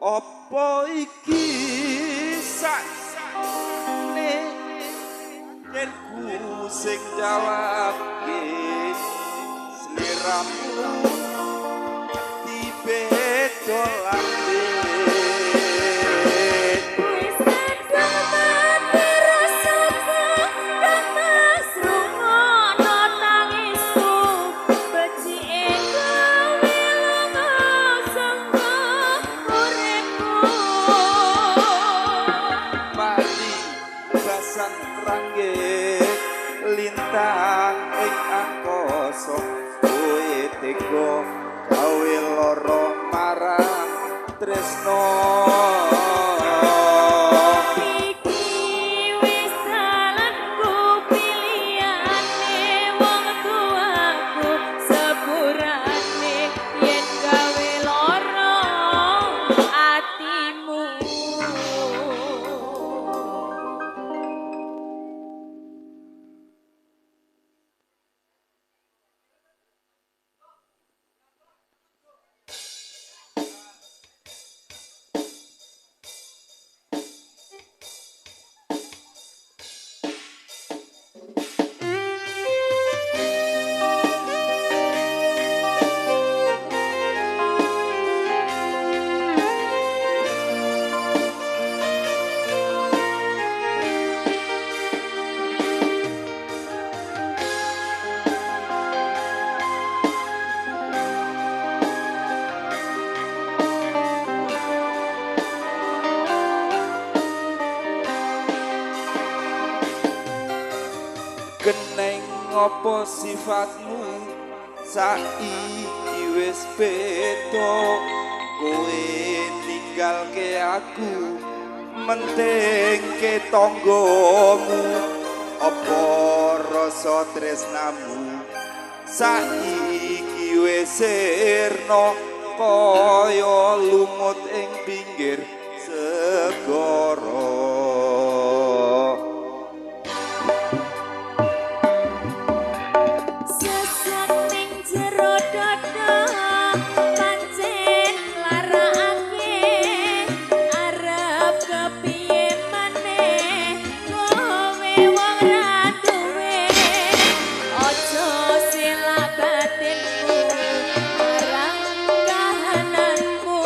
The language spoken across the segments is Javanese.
Apa iki sakne yen ku sing jawabke sliramu dibedo lambe. Wis kadung mati rasaku kang Mas rungono tangisku becike gawe lunga sangka uripku. Mari basan rangge lintang ing angkasa kowe tega gawe lara marang tresno. Iki wis dalanku pilihane wong tuaku sepurane yen gawe lara atimu. Geneng apa sifatmu saiki wis beda, kowe ninggalke aku mentingke tanggamu. Apa rasa tresnamu saiki wis sirna kaya lumut ing pinggir segara. Sesak ning jero dada pancen larakake arep kepiye maneh kowe wong ra duwe. Aja selak batinmu marang kahananmu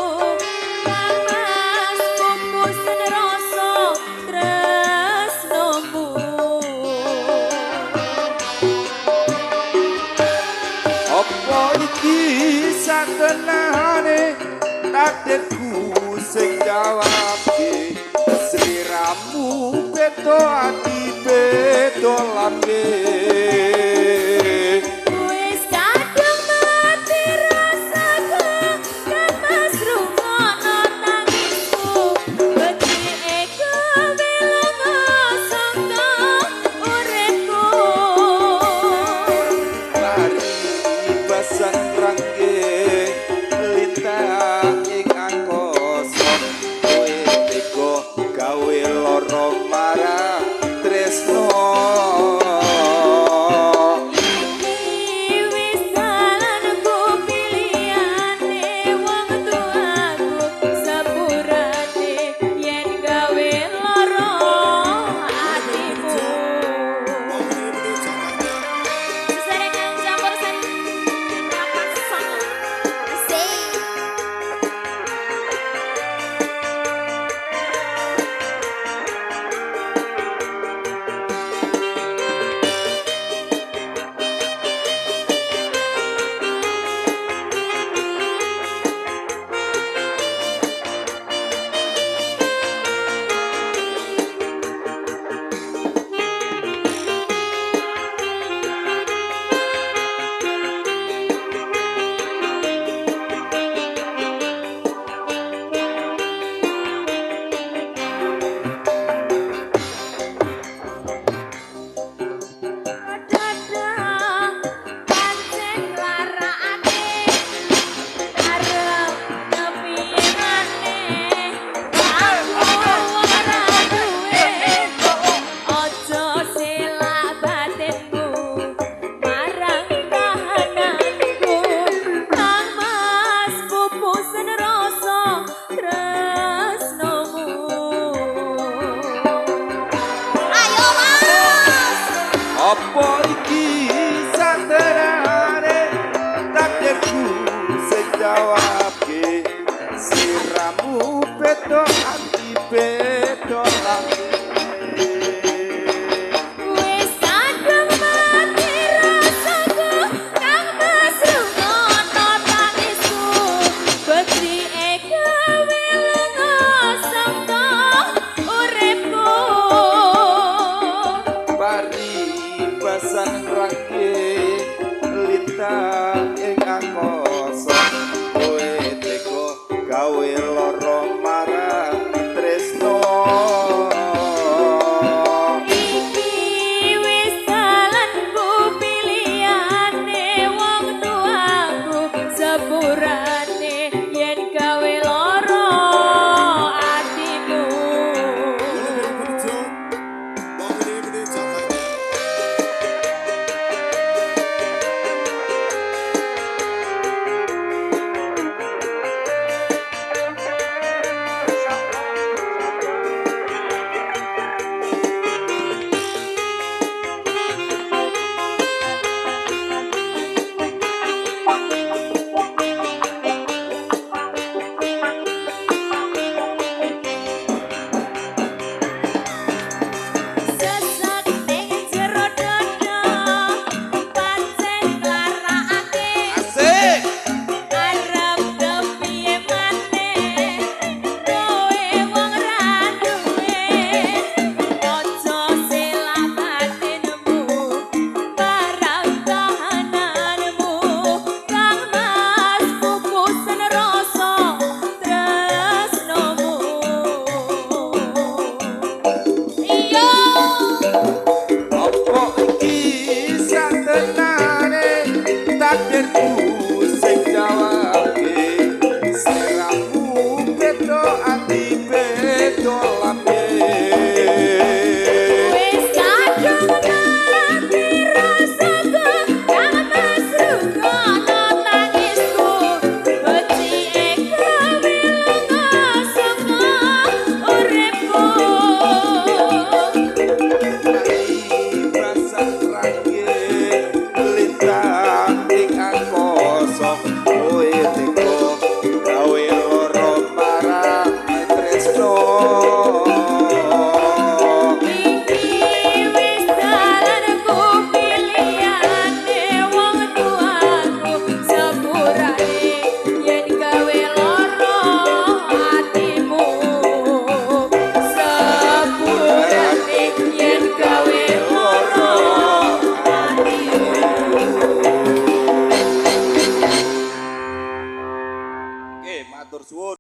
kang Mas pupus rasa tresnomu. Apa iki satenane takdirku sing jawabke sliramu beda ati beda lambe. Wis kadung mati rasaku kang Mas rungono tangisku becike gawe lunga sangka uripku. Mari basan rangge lintang ing angkasa kowe tega gawe lara marang tresno. Iki wis dalanku pilihane wong tuaku sepurane yen gawe lara atimu. Sesarengan campur sari rapat songo. Asik. Apa iki saterane takdirku sing jawabke siramu beda ati beda langit. Wis kadung mati rasaku kang Mas rungono tangisku becike gawe lunga saka uripku. Paribasan rangke lintang.